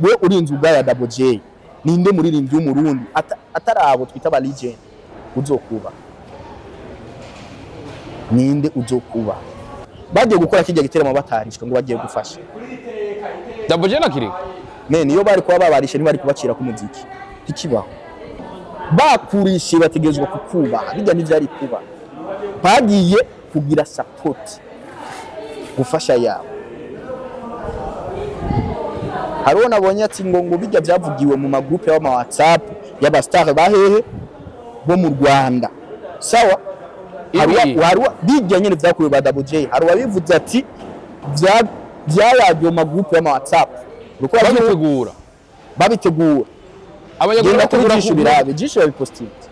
We urinze ubwaya Double J, ninde muririmbyi w'umurundi atarabo twita ba legend uzokuba? Ninde uzokuba? Bagiye gukora kijya giteramo batarishwe ngo bagiye gufasha Double J na Kiriko. Ne niyo bari kuba babarishe ntibari kubacira ku muziki. Ikibaho. Bakurishe bategezwa kukubaha, bijya n'ivyari kuba. Bagiye kugira support gufasha yabo. Hariho nabonye ati ngo ngo bijya byavugiwe mu magroupe y'ama WhatsApp y'aba star bahehe bo mu Rwanda. Sawa? Hariho bijya nyene vyakuwe ba Double J. Hariho abivuze ati byayagiwe mu magroupe y'ama WhatsApp. Uko babitegura. Babitegura. Abanyarwanda bategura birabe, jisho babipostinze.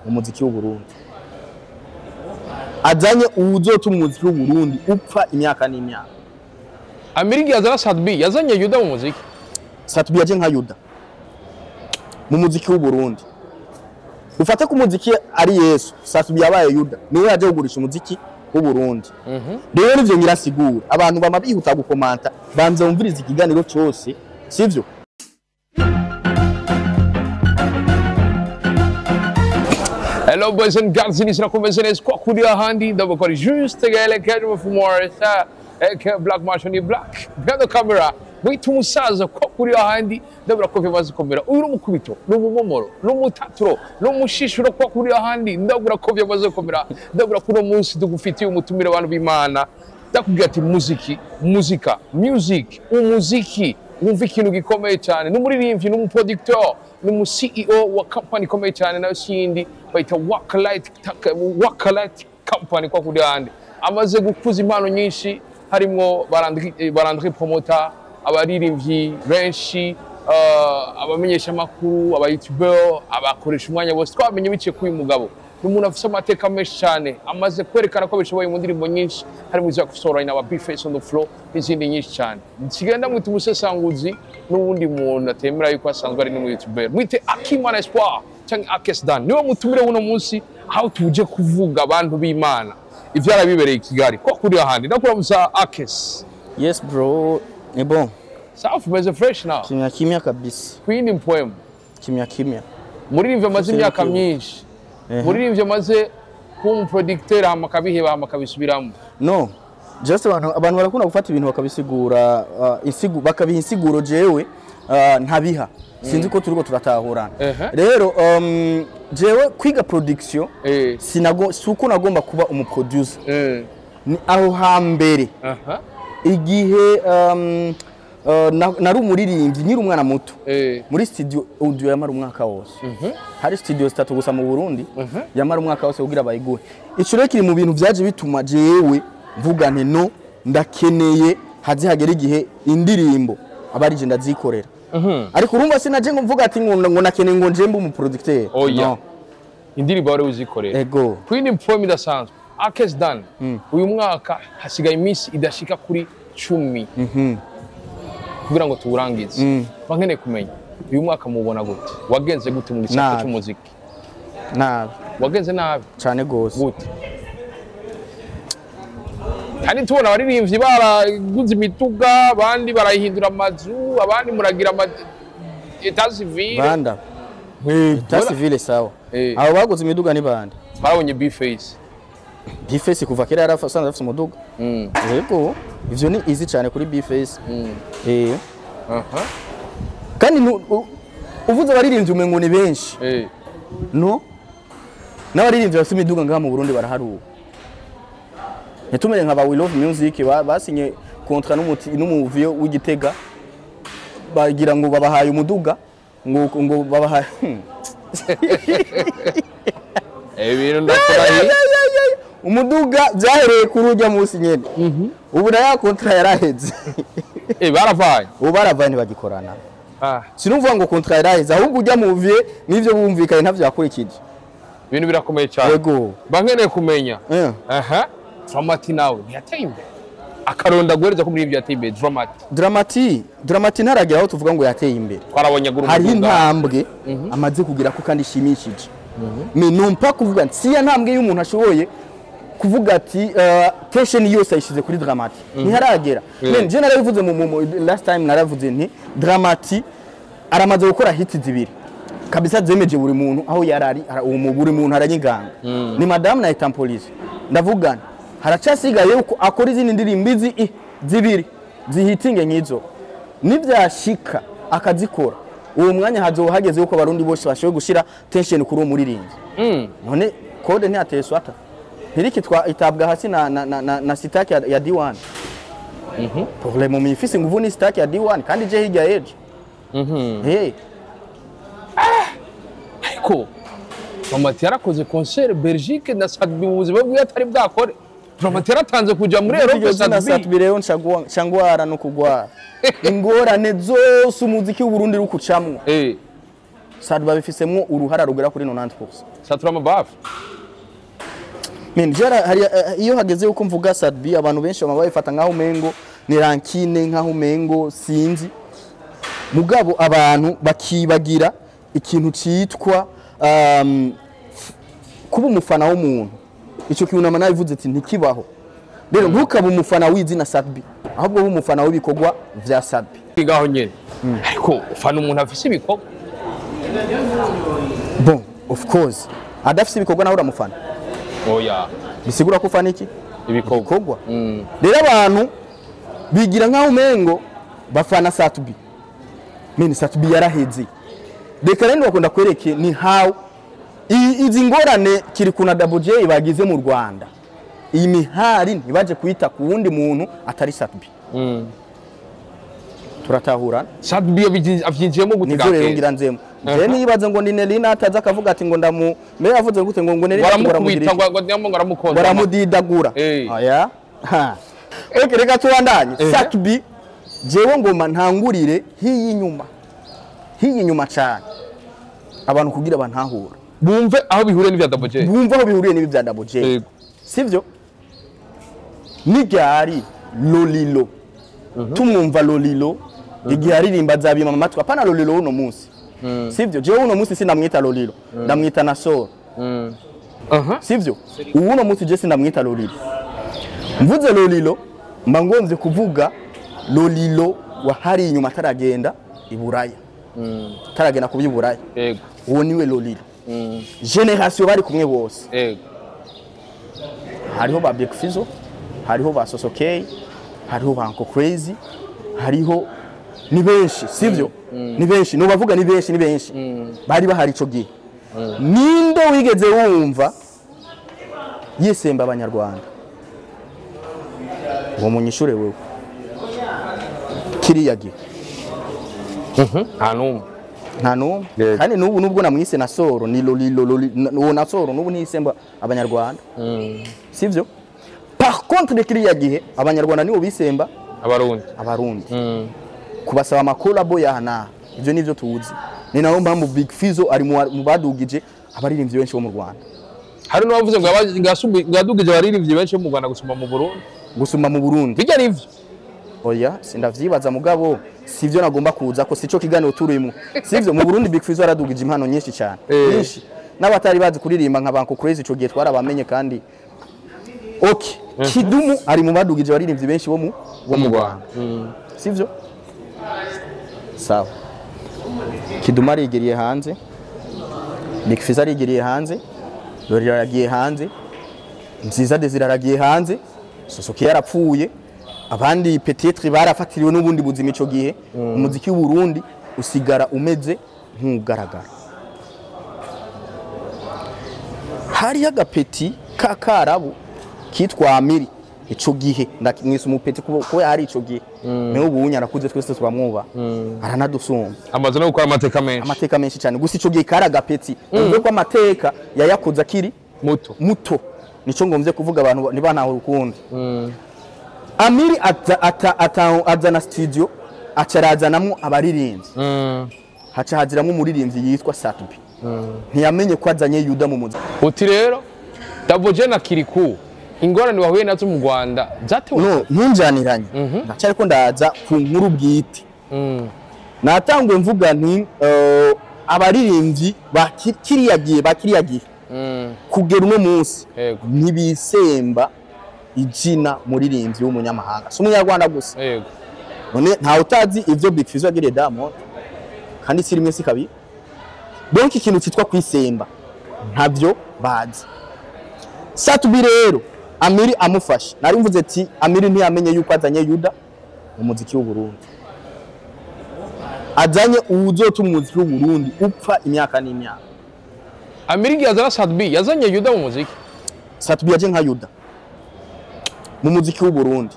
Umuziki w'u Burundi. Azanye uzotuma umuziki w'u Burundi upfa imyaka n'imyaka. Amerika yazana Sadbi, yazanye Yuda mu muziki. Sadbi yaje nka Yuda mu muziki w'u Burundi. Ufate ku muziki ari Yesu, Sadbi yabaye Yuda, niwe yaje kugurisha umuziki w'u Burundi. Rero nivyo nyirasigura, abantu bama bihuta gukomanta, banza umviriza ikiganiro cyose, sivyo? Hello boys and girls, ni sina convenciones kwa kudia handi ndabakora juste gele kero fumoresa eke black marshal ni black behind camera witu musaza kwa kudia handi ndabura ko bimaze komera uyu mukubito n'umumomoro n'umutaturo n'umushishuro kwa kudia handi ndabura ko bimaze komera ndabura kuno munsi dugufitiye umutumira abantu b'Imana ndakubwira ati muziki muzika music umuziki wumva ikintu gikomeye cyane n'umuririmbyi n'umuproducteur n'umu CEO wa company ikomeye cyane nayo sindi bayita Worklight company kwa kudande amaze gukuza impano nyinshi harimo barandri promoter abaririmbyi benshi abamenyesha makuru aba YouTuber abakoresha umwanya bose twamenye biciye kuri mugabo n'umuntu afite amateka menshi cyane amaze kwerekana ko bishoboye mu ndirimbo nyinshi harimo izo gusorana aba Bface on the floor n'izindi nyinshi cyane kigenda mwita umusesanguzi n'ubundi muntu atemera yuko asanzwe ari n'umu YouTuber mwite Akimana Espoir cyangwa Akes Dan niwe mutumire uno munsi aho tuje kuvuga abantu b'Imana ivyarabibereye i Kigali ko kuri ahandi ndakuramusa Akes. Yes bro, ni bon. Safi meze fresh now. Kimya kimya kabisa. Kwindi mpoem. Kimya kimya. Muririmbyi amaze imyaka myinshi. Muririmbyi amaze kuba umuproducteur hama akabiheba hama akabisubiramo. No, just abantu barakunda gufata ibintu bakabisigura bakabiha insiguro jewe ntabiha. Sinzi ko turiko turatahurana. Rero jewe kwiga production sinago suko nagomba kuba umuproducer. Ni aho hambere. Igihe nari umuririmbyi nkiri umwana muto. Muri studio audio yamara umwaka wose. Hari studio zitatu gusa mu Burundi yamara umwaka wose kugira bayiguhe. Ico rero kiri mu bintu vyaje bituma jewe mvuga nti no ndakeneye haze hagera igihe indirimbo abarije ndazikorera. Ariko urumva sinaje ngo mvuga ati ngo nakeneye ngo nje mbe umuproducteur. No. Indirimbo wari uzikorera. Ego. Kwindi mpoem idasanzwe. Akes Dan. Uyu mwaka hasigaye iminsi idashika kuri 10. Kugira ngo tuwurangize. Bankeneye kumenya uyu mwaka mubona gute? Wagenze gute mu gisata cy'umuziki? Nabi. Wagenze nabi cyane gose. Gute? Kandi tubona abaririmbyi baraguze imituga, abandi barayihindura amazu, abandi muragira ama état civil. Banda. État civil sawa. Abo baguze imiduga ni bande? Barabonye Bface. Bface kuva kera yarasanze afite umuduga. Yego, ivyo ni easy cyane kuri Bface. Kandi uvuze abaririmbyi umengo ni benshi. No. N'abaririmbyi bafite imiduga ngaha mu Burundi baraharuwe. Ntitumere nka ba We Love Music basinye contrat n'umuviyo w'Igitega bagira ngo babahaye umuduga ngo babahaye ibintu ndakurahi umuduga byahereye kuri ujya munsi nyene. Ubu na ya contrat yaraheze. Baravanye. Ubu baravanye ntibagikorana. Sinumva ngo contrat yaraheze ahubwo ujya mu vie nivyo bumvikanye ntavyo yakurikije. Ibintu birakomeye cyane. Yego. Bankeneye kumenya. Dramati nawe ntiyateye imbere. Akaronda guhereza ko muri ibyo yateye imbere Dramati. Dramati ntaragira aho tuvuga ngo yateye imbere. Twarabonye guru. Hari intambwe amaze kugira ko kandi ishimishije. Mais non pas kuvuga si ya ntambwe y'umuntu ashoboye kuvuga ati tension yose ayishize kuri Drama T, ntiharagera. Men je narabivuze mu last time, naravuze nti Drama T aramaze gukora hit zibiri kabisa zemeje buri muntu aho yarari, buri muntu aranyiganga, ni Madame na Etampolice. Ndavugana haracasigaye yuko akora izindi ndirimbo izi zibiri zihitinge nk'izo, nibyashika akazikora, uwo mwanya hazoba hageze yuko Abarundi bose bashoboye gushira tension kuri uwo muririmbyi. None Code ntiyateye swata ntirikitwa itabwa hasi na sitaki ya D1? Pour le moment ifise nguvu ni sitaki ya D1, kandi je hirya ejo. Hey. Ariko Drama T yarakoze concert Belgique na Sat-B mu buzima bwiwe atari bwakore. Drama T yaratanze kuja muri Europe. Iryo zina Sat-B. Sat-B rero ncangwara no kugwara ingorane zose umuziki w'Uburundi uri kucamwo, Sat-B abifisemwo uruhara rugera kuri 90%. Satura amabafu. Men jara hari iyo hageze yuko mvuga Sat-B, abantu benshi bama babifata nkaho umengo ni rancune, nkaho umengo sinzi. Mugabo abantu bakibagira ikintu citwa kuba umufana w'umuntu. Ico kintu nama nabivuze ati ntikibaho. Rero ntukabe umufana w'izina Sat-B, ahubwo ube umufana w'ibikorwa vya Sat-B. Ngaho nyene, ariko ufana umuntu afise ibikorwa. Bon, of course adafise ibikorwa nawe uramufana? Oya. Bisigura ko ufana iki? Ibikorwa. Ibikorwa. Rero abantu bigira nkaho umengo bafana Sat-B. Men Sat-B yaraheze. Reka rero bakunda kwereke ni how izi ngorane kiri kuna Double J bagize mu Rwanda, iyi mihari ntibaje kuyita ku wundi muntu atari Sat-B. Turatahurana? Sat-B avyinjiyemo gute? Nivyo rero Gakeye? ngira nzemo je nibaze ngo ni Nelina ataza akavuga ati ngo ndamu mbere yavuze gute ngo Nelina Baramukubita ngo ngo aramukonda. Baramudidagura. Oya ha, okay, reka tubandanye. Sat-B, jewe ngoma ntangurire hiyi inyuma cyane, abantu kugira bantahura. Bumve aho bihuriye n'ivya Double J. Bumva aho bihuriye n'ibi bya Double J. Sivyo? N'iryari Lolilo tumwumva, Lolilo igihe aririmba azabima amatwi, apana Lolilo uno munsi, sivyo? Jewe uno munsi sinamwita Lolilo, ndamwita Nasoro. Sivyo? Ubu uno munsi je sinamwita Lolilo. Mvuze Lolilo mba ngomvye kuvuga Lolilo wahari inyuma ataragenda i Buraya, ataragenda kuba i Buraya. Uwo niwe Lolilo. Génération bari kumwe bose, hariho ba Big Fizzo, hariho ba Sosokey, hariho ba Uncle Crazy, hariho ni benshi, sivyo? Ni benshi nubavuga, ni benshi, ni benshi bari bahari ico gihe. Ninde wigeze wumva yisemba Abanyarwanda? Uwo munyishure wewe, kiriya gihe. Nta n'umwe. Nta n'umwe. Kandi n'ubu nubwo namwise na Soro ni Lolilo, uwo na Soro n'ubu ntiyisemba Abanyarwanda, sivyo? Par contre kiriya gihe Abanyarwanda nibo bisemba Abarundi. Abarundi, kubasaba amakolabo ya na ivyo nivyo tuzi. Ni nayo mpamvu Big Fizzo ari mu badugije abaririmbyi benshi bo mu Rwanda. Hari n'uwavuze ngo ngo yadugije abaririmbyi benshi bo mu Rwanda gusumba mu Burundi. Gusumba mu Burundi. Bijya nivyo? Oya, sindavyibaza, mugabo sivyo nagomba kuza ko sico kiganiro turimo, sivyo? Mu Burundi Big Fizzo yaradugije impano nyinshi cyane, nyinshi, n'abatari bazi kuririmba nka Banko Crazy ico gihe twarabamenye. Kandi okay, Kidumu ari mu badugije abaririmbyi benshi bo mu Rwanda, sivyo? Sawa, Kidumu arigiriye hanze, Big Fizzo arigiriye hanze, Lolilo aragiye hanze, Nziza Desire aragiye hanze, Sosoke yarapfuye, abandi peut-être barafatiriwe n'ubundi buzima. Ico gihe umuziki w'u Burundi usigara umeze nk'ugaragara. Hariyo agapeti k'akarabu kitwa Amiri ico gihe, ndamwise umupeti kuba hari ico gihe, niwe ubu arakuze, twese turamwubaha, aranadusumba. Amaze no gukora amateka menshi. Amateka menshi cyane. Gusa ico gihe kari agapeti, uvuge ko amateka yayakoze akiri muto. Muto, nico ngomvye kuvuga, abantu ntibantahura ukundi. Amiri azana studio, aca arazanamwo abaririmbyi, haca haziramwo umuririmbyi yitwa Sat-B. Ntiyamenye ko azanye Yuda mu muziki. Uti rero Double J na Kirikou, ingorane bahuye nazo mu Rwanda zatewe No, ntunjaniranye, ndacariko ndaza ku nkuru bwite. Natanguye mvuga nti abaririmbyi ba kiriya gihe Kugera uno munsi Yego. ntibisemba izina muririmbyi w'umunyamahanga, si umunyarwanda gusa. None ntawe utazi ivyo Big Fizzo yagiriye Diamond, kandi si rimwe si kabiri. Donc ikintu cyitwa kwisemba ntavyo bazi. Sat-B rero Amiri amufashe, nari mvuze ati Amiri ntiyamenye yuko azanye Yuda mu muziki w'u Burundi, azanye uwuzotuma umuziki w'u Burundi upfa imyaka n'imyaka. Amiri yazana Sat-B, yazanye Yuda mu muziki. Sat-B yaje nka Yuda mu muziki w'u Burundi.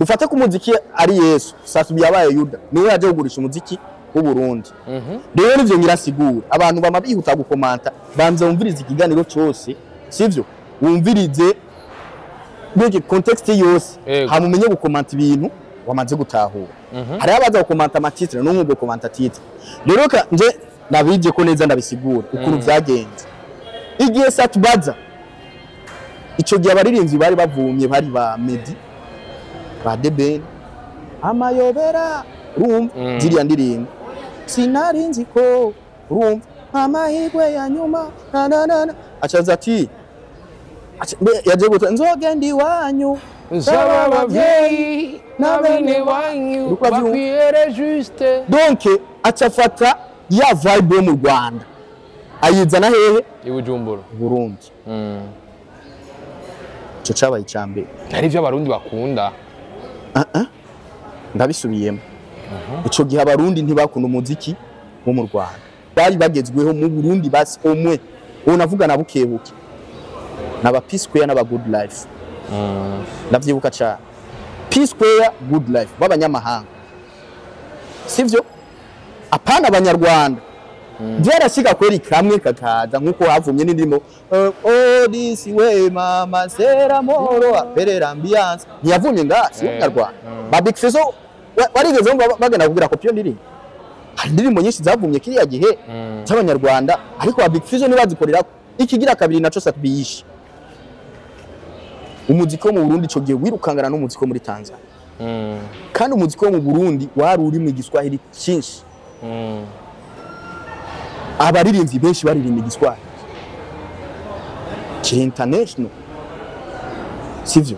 Ufate ko umuziki ari Yesu, Sat-B yabaye Yuda, niwe yaje kugurisha umuziki w'u Burundi. Rero nivyo nyirasigura, abantu bama bihuta gukomanta, banza wumvirize ikiganiro cyose, sivyo? Wumvirize mbega context yose, hama umenye gukomanta ibintu wamaze gutahura. Hariho abaza gukomanta ama titre, n'umwe gukomanta titre. Rero ka nje nabije ko neza ndabisigura ukuntu vyagenze. Igihe Sat-B aza, ico gihe abaririmbyi bari bavumye bari ba Meddy, ba The Ben, amayobera, urumva ziriya ndirimbo, sinari nzi ko, urumva amahirwe ya nyuma na na na na, acaza ati yaje guta nzogenda iwanyu Nsaba abavyeyi na bene wanyu Uriko uravyumva? bakwiyere juste. Donc acafata ya vibe yo mu Rwanda ayizana hehe? I Bujumbura. I Burundi. Ico cabaye ica mbere. Hari ivyo abarundi bakunda. Ndabisubiyemo, ico gihe abarundi ntibakunda umuziki wo mu Rwanda, bari bagezweho mu Burundi basi omwe uwo navuga na bukebuke n'aba P Square n'aba Good Life. Ndavyibuka cane, P Square, Good Life b'abanyamahanga, sivyo? Apana abanyarwanda. Byarashika kweri kamwe kakaza nkuko havumye n'indimo oh this way mama sera moro aperera ambiance, ntiyavumye nga si umunyarwanda. Ba Big Fizzo warigeze wumva bagenda kugira kopi yo ndirimbo? Hari indirimbo nyinshi zavumye kiriya gihe z'abanyarwanda, ariko ba Big Fizzo ntibazikorera. Ikigira kabiri naco Sat-B yishe umuziki wo mu Burundi ico gihe wirukangana n'umuziki wo muri Tanzania, kandi umuziki wo mu Burundi wari uri mu Igiswahili cyinshi. Abaririmbyi benshi baririmba Igiswahili kiri international, sivyo?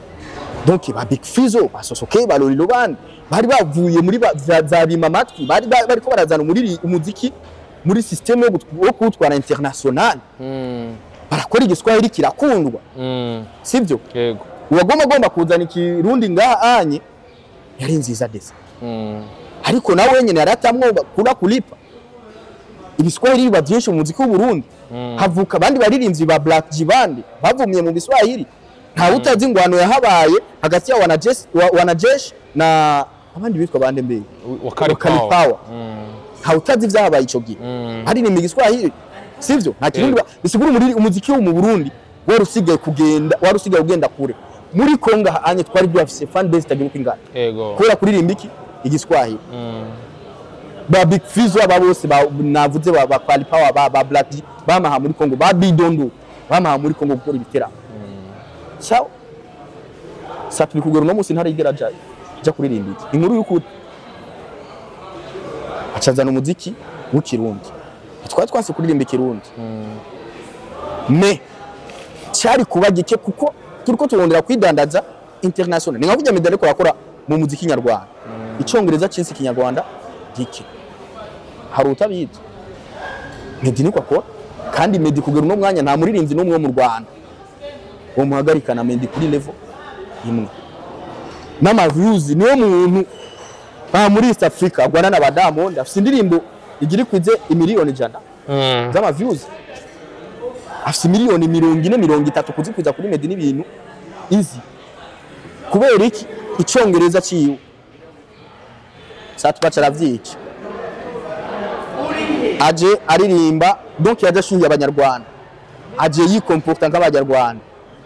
Donc ba Big Fizzo, ba Sosoke, ba Lolilo, bandi bari bavuye muri za bima amatwi, bari bariko barazana muri umuziki muri système yo kuwutwara international. Barakora Igiswahili kirakundwa, sivyo? Yego. Uwagomba agomba kuzana Ikirundi ngaha anye yari nziza desa, ariko nawe wenyine yaratamwo kura kulipa. Ibiswahili biba byinshi mu muziki w'u Burundi, havuka abandi baririmbyi ba Black G, bandi bavumye mu Biswahili. Nta utazi ingwano yahabaye hagati ya wanajeshi na abandi bitwa bande mbere? Wakari. Wakali Power. Power. Nta utazi ibyahabaye ico gihe, haririmba Igiswahili, sivyo? Nta kirundi. Bisigura muri umuziki wo mu Burundi wari usigaye kugenda, wari usigaye ugenda kure. Muri Kongo anye twari dufise fan base itagira uko ingana kubera kuririmba iki? Igiswahili. Ba Big Fizzo aba bose navuze, ba Kwali Power, ba Black G, bamaha muri Kongo, ba Bidondo bamaha muri Kongo gukora ibiteramo. Sawa, Sat-B kugera uno munsi ntarigera ajayo aja kuririmba iki. Inkuru y'ukuri, acazana umuziki w'ikirundi. Twari twanse kuririmba Ikirundi, mais cyari kuba gike kuko turiko turondera kwidandaza international. Ni nka kurya Meddy ariko arakora mu muziki nyarwanda, Icongereza cinsi, Ikinyarwanda gike. Hari utabizi Meddy niko akora? Kandi Meddy kugera uno mwanya nta muririmbyi n'umwe wo mu Rwanda wo muhagarika na Meddy kuri level imwe n'ama views. Niwe muntu aha muri East Africa agwana na ba Diamond, afise indirimbo igira ikwize imiliyoni 100 z'ama views, afise miliyoni 40, 30. Kuzikwiza kuri Meddy n'ibintu easy. Kubera iki? Icongereza ciwe. Sat-B aravyica, aje aririmba, donc yaje ashuhiye abanyarwanda, aje yikomporta nk'abanyarwanda,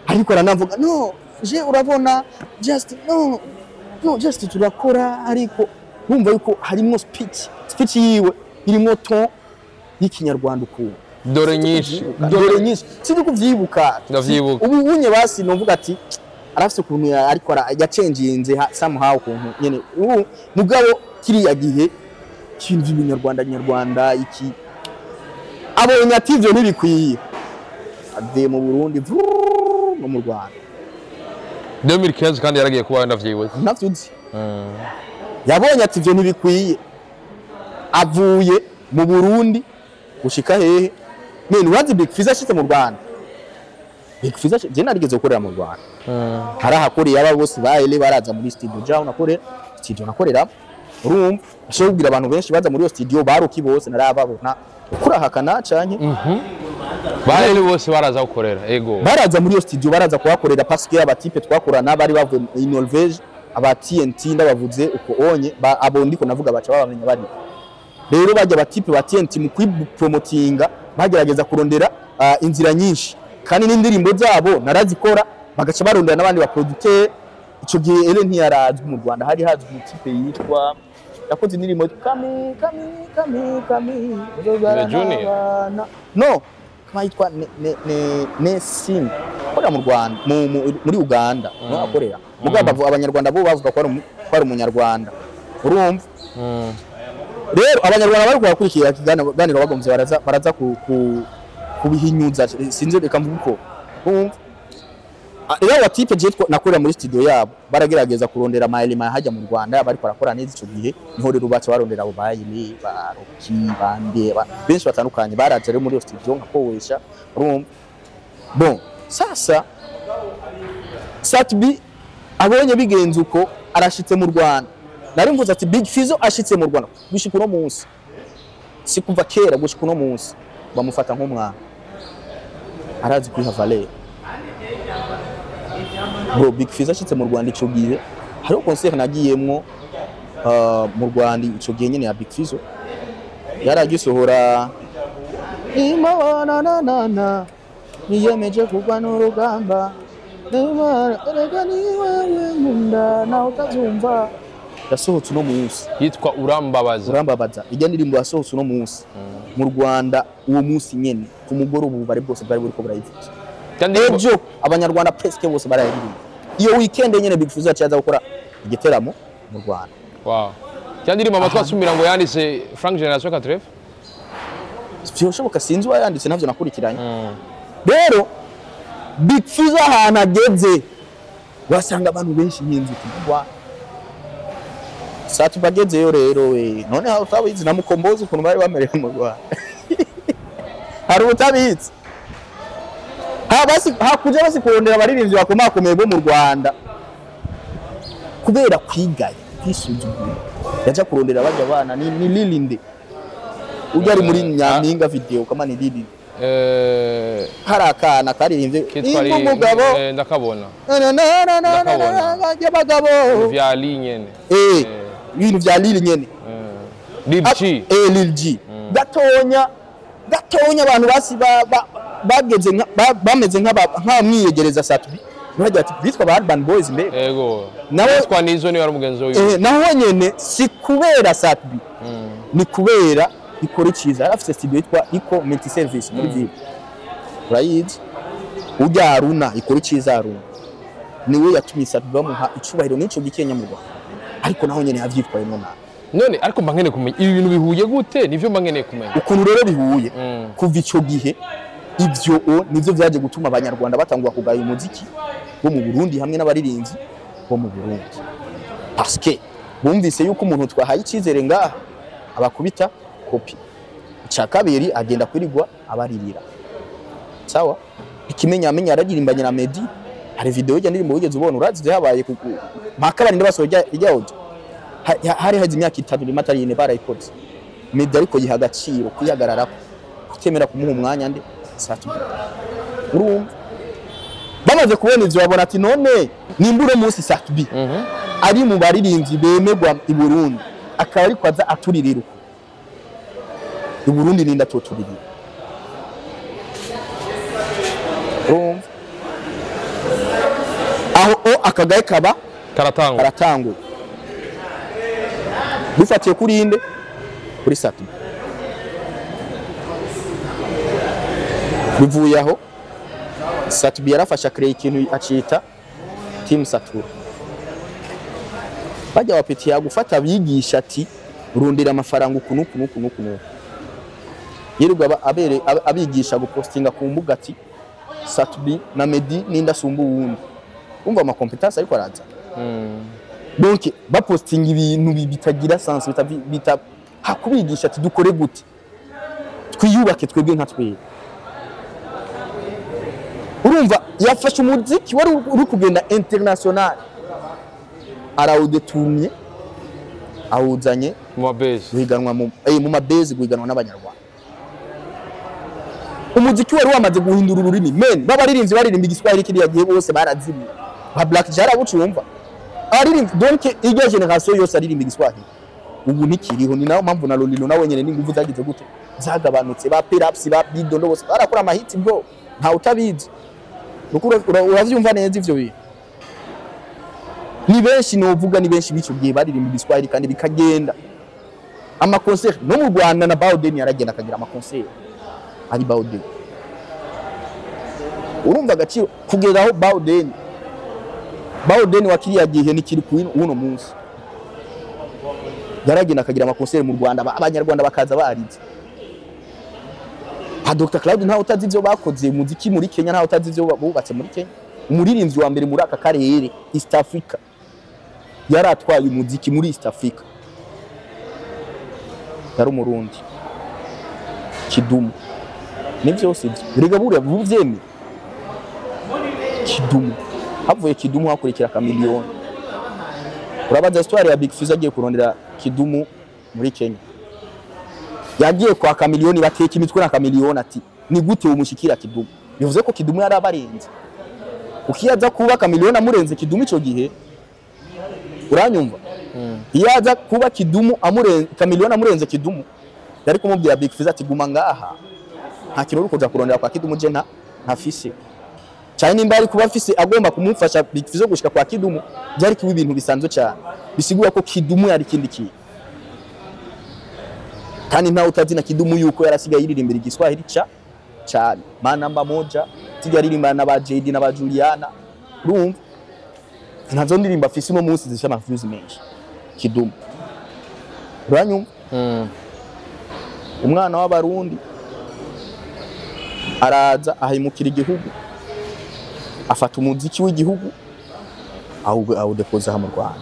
ariko aranavuga no je urabona just no no just turakora, ariko wumva yuko harimwo speech yiwe irimwo ton y'Ikinyarwanda ukuntu. Dore nyinshi. Dore nyinshi, sinzi kuvyibuka. Ndavyibuka. Ubu unye basi novuga ati arafise ukuntu ariko yacenginze somehow ukuntu nyene ubu. Mugabo kiriya gihe kintu by'ibinyarwanda nyarwanda iki, abonye ati ivyo ntibikwiye. Avuye mu Burundi vrrrr, no mu Rwanda. 2015 kandi yaragiye kubayo, ndavyibuze. Ntavyo uzi. Yabonye ati ivyo ntibikwiye, avuye mu Burundi gushika hehe? None urazi Big Fizzo ashitse mu Rwanda, Big Fizzo je narigeze gukorera mu Rwanda, harahakoreye aba bose bahele baraza muri studio jaho nakorera, studio nakorera. Urumva, nshobora kubwira abantu benshi baza muri iyo studio baruki bose narababona, kurahakana canke? Bahele bose baraza gukorera, ego. Baraza muri iyo studio, baraza kuhakorera parce que aba types twakorana bari bavuye i Norvège, aba TNT ndabavuze uko onye abo ndiko navuga baca babamenya. Bari rero bajya aba types ba TNT mu kwipromotinga bagerageza kurondera inzira nyinshi, kandi n'indirimbo zabo narazikora, bagaca barondera n'abandi ba producteur. Ico gihe Ele ntiyarazwi mu Rwanda, hari hazwi umu type yitwa, yakoze indirimbo yitwa Kami Kami Kami Kami. Junior? N'abana. No, kama yitwa ne ne ne Nesim, akorera mu Rwanda, muri Uganda no akorera mugabo abanyarwanda bo bavuga ko ari umunyarwanda, urumva? Rero abanyarwanda bari kubakurikira ikiganiro bagomvye baraza kubihinyuza, sinzi, reka mvuge uko, urumva? Rero aba types je nakorera muri studio yabo baragerageza kurondera ama hajya mu Rwanda bariko barakora neza. Ico gihe niho rero baca barondera abo bayili ba Roki bande benshi batandukanye baraje rero muri iyo studio nkakowesha, urumva? Bon, sasa Sat-B abonye bigenze uko, arashitse mu Rwanda. Nari mvuze ati Big Fizzo ashitse mu Rwanda, gushika uno munsi, si kuva kera, gushika uno munsi bamufata nk'umwana, arazi kwiha valeur, bro. Big Fizzo ashitse mu Rwanda ico gihe hariho concert nagiyemwo mu Rwanda ico gihe nyene ya Big Fizzo, yaragisohora Imana na na na niyemeje kugwa n'urugamba, erega ni wewe nkunda nawe utazumva, yasohotse uno munsi. Yitwa Urambabaza. Urambabaza. Ijya ndirimbo yasohotse uno munsi mu Rwanda, uwo munsi nyene ku mugoroba ububare bwose bwari buriko burayivuza. Kandi ejo abanyarwanda presque bose barayiririmba. Iyo weekend nyene Big Fizzo yaciye aza gukora igiteramo mu Rwanda. Wow, kandi ndirimbo amatwi asumira ngo yanditse Frank Generation 4. Vyoshoboka, sinzi uwayanditse, navyo nakurikiranye. Rero Big Fizzo ahantu ageze wasanga abantu benshi nk'inzuki mu Rwanda. Sat-B agezeyo rero, we none aho utabizi na Mukombozi ukuntu bari bamerewe mu Rwanda, hari utabizi? Ha basi hakuja basi kurondera abaririmbyi bakomakomeye bo mu Rwanda, kubera kwigaya, kwisuzugura, yaja kurondera bajya bana ni Lilinde ujya ari muri Nyampinga video kama ni Lilinde. Hari akana karirimbye kitwa nimba umugabo. Ndakabona. Na na na na na na na na y'abagabo. Vya Ali nyene. Ibintu vya Lili nyene. Lil G. Lil G gatonya gatonya, abantu basi bageze bameze nk'abamwiyegereza Sat-B, bagira ati bitwa ba Urban Boys mbe. Ego. Nawe yitwa Nizo, niwe ari umugenzi wiwe. Naho nyene si kubera Sat-B, ni kubera ikora iciza. Yari afise studio yitwa Eco Multi Service muri ville, urayizi? Ujya Haruna ikora iciza, Haruna niwe yatumye Sat-B bamuha icubahiro n'ico gikenya mu Rwanda, ariko naho nyene yavyitwayemo nabi. None ariko mba nkeneye kumenya ibi bintu bihuye gute, nivyo mba nkeneye kumenya. Ukuntu rero bihuye, kuva ico gihe ivyo o nivyo vyaje gutuma abanyarwanda batangura kugaya umuziki wo mu Burundi hamwe n'abaririmbyi bo mu Burundi, parce que bumvise yuko umuntu twahaye icizere ngaha abakubita kopi. Ica kabiri, agenda kwirigwa abaririra, sawa ikimenyamenya yararirimbanye na Meddy. Hari video y'ijya ndirimbo wigeze ubona? Urazi vyabaye mpaka barinde basohoye ijya audio. Hari haze imyaka 3 rimwe atari 4 barayikoze. Meddy ariko yiha agaciro, kwihagararako, kutemera kumuha umwanya nde? Sat-B. Urumva, bamaze kubona ivyo babona ati none nimba uno munsi Sat-B ari mu baririmbyi bemerwa i Burundi, akaba ariko aza aturirira uko i Burundi, ninda atoturirira? Urumva, aho o akagaye kaba karatangwa. Karatanguye bifatiye kuri inde? Kuri Sat-B. Bivuye aho, Sat-B yarafashe akreye ikintu acita Team Satura, bajya bapeti yagufata abigisha ati rundira amafaranga uku n'uku n'uku n'uku n'uku, yirirwa abigisha gupostinga ku mbuga ati Sat-B na Meddy ninda asumba uwundi. Umva ama compétence ariko araza. Donc bapostinga ibintu bitagira sens, bita hakubigisha ati dukore gute, twiyubake twebwe nka twebwe. Urumva yafashe umuziki wari uri kugenda international, arawudetumye, awuzanye mu mabezi, guhiganwa mu mabezi, guhiganwa n'Abanyarwanda. Umuziki wari wamaze guhindura ururimi, men b'abaririmbyi baririmba Igiswahili kiriya gihe bose barazimye. Ba Black Jara bucumva aririmba, donc irya génération yose aririmba Igiswahili ubu ntikiriho. Ni nayo mpamvu na Lolilo nawe nyene n'inguvu zagize gute, zagabanutse. Ba Piraps, ba Bidondo bose barakora amahiti bro, nta utabizi. Nuko uravyumva neza ivyo bintu. Ni benshi novuga, ni benshi b'ico gihe baririmba Igiswahili kandi bikagenda, ama concert no mu Rwanda na Bauden yaragenda akagira ama concert ari Bauden. Urumva agaciro kugera aho Bauden wa kiriya gihe ni kiri ku uno munsi, yaragenda akagira ama concert mu Rwanda, Abanyarwanda bakaza barize. Ha Dr Cloud ntawe utazi ivyo bakoze muziki muri Kenya, ntawe utazi ivyo bubatse muri Kenya. Umuririmbyi wa mbere muri aka karere East Africa, yaratwaye umuziki muri East Africa, yari Umurundi, Kidumu. Ni byose ibyo rega buriya buvyemeye Kidumu. Havuye Kidumu hakurikira Chameleone. Urabaza histoire ya Big Fizzo agiye kurondera Kidumu muri Kenya, yagiye kwa Chameleone, bateka imitwe na Chameleone ati ni gute umushikira Kidumu? Bivuze ko Kidumu yari abarenze. Ukiyaza kuba Chameleone amurenze Kidumu ico gihe, uranyumva, iyo aza kuba Kidumu amurenze, Chameleone amurenze Kidumu, yari kumubwira Big Fizzo ati guma ngaha, nta kintu uri kuja kurondera kwa Kidumu, je nta ntafise. Cyane nimba ari kuba afise agomba kumufasha Big Fizzo gushika kwa Kidumu, byari kuba ibintu bisanzwe cyane. Bisigura ko Kidumu yari ikindi kintu, kandi ntawe utazi na Kidumu yuko yarasigaye yiririmbira Igiswahili ca cyane, manamba moja tijya aririmba na ba JD na ba Juliana. Urumva ntazo ndirimba afise uno munsi zifise ama views menshi Kidumu, uranyumva? Umwana w'Abarundi araza ahimukira igihugu, afata umuziki w'igihugu awudepoza mu Rwanda.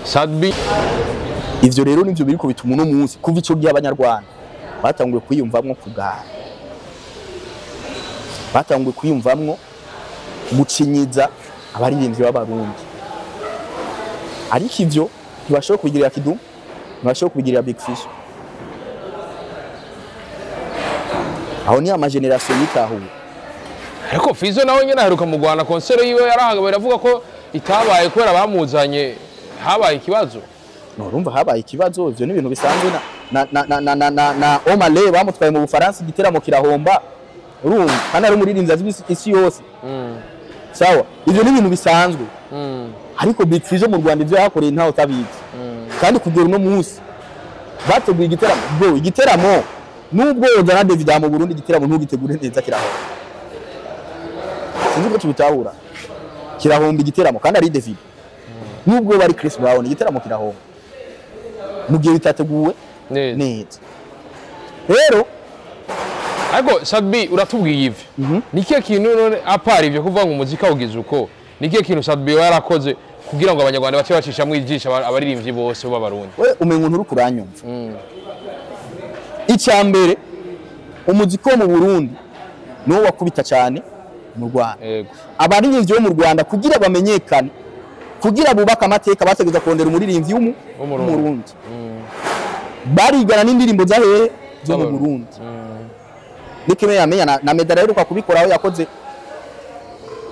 Sat-B. Ivyo rero nivyo biriko bituma uno munsi, kuva ico gihe, Abanyarwanda batanguye kwiyumvamwo kugara, batanguye kwiyumvamwo gucinyiza abaririmbyi b'Abarundi. Ariko ivyo ntibashobora kubigirira Kidumu, ntibashobora kubigirira Big Fizzo. Aho ni ama génération yitahuye. Ariko Fizzo nawe nyene aheruka mu Rwanda, concert yiwe yarahagawe, baravuga ko itabaye kubera bamuzanye habaye ikibazo. No, urumva habaye ikibazo, ivyo ni ibintu bisanzwe. Na Omah Lay bamutwaye mu Bufaransa, igiteramo kirahomba. Urumva kandi ari umuririmbyi azwi isi yose. Sawa, ivyo ni ibintu bisanzwe. Ariko Big Fizzo mu Rwanda ivyo yakoreye ntawe utabizi. Kandi kugera uno munsi bateguye igiteramo bro, igiteramo nubwo wozana David mu Burundi, igiteramo ntugitegure neza kirahomba. Sinzi ko tubitahura. Kirahomba igiteramo kandi ari David, nubwo bari Chris Brown, igiteramo kirahomba mu gihe bitateguwe neza. Neza rero. Ariko Sat-B, uratubwiye ivyo, ni kihe kintu none à part ivyo kuvuga ngo umuziki awugize uko, ni kihe kintu Sat-B yarakoze kugira ngo Abanyarwanda bace bacishamwo ijisho abaririmbyi bose b'Abarundi? We umenga nturi kuranyumva. Icya mbere, umuziki wo mu Burundi niwo wakubita cyane mu Rwanda. Abaririmbyi bo mu Rwanda kugira bamenyekane, kugira bubake amateka, bategereza kurondera umuririmbyi w'Umurundi. w'Umurundi. Barigana n'indirimbo za hehe? Zo mu Z'Abarundi. Burundi. Nikime yamenya na Medara aheruka kubikora aho yakoze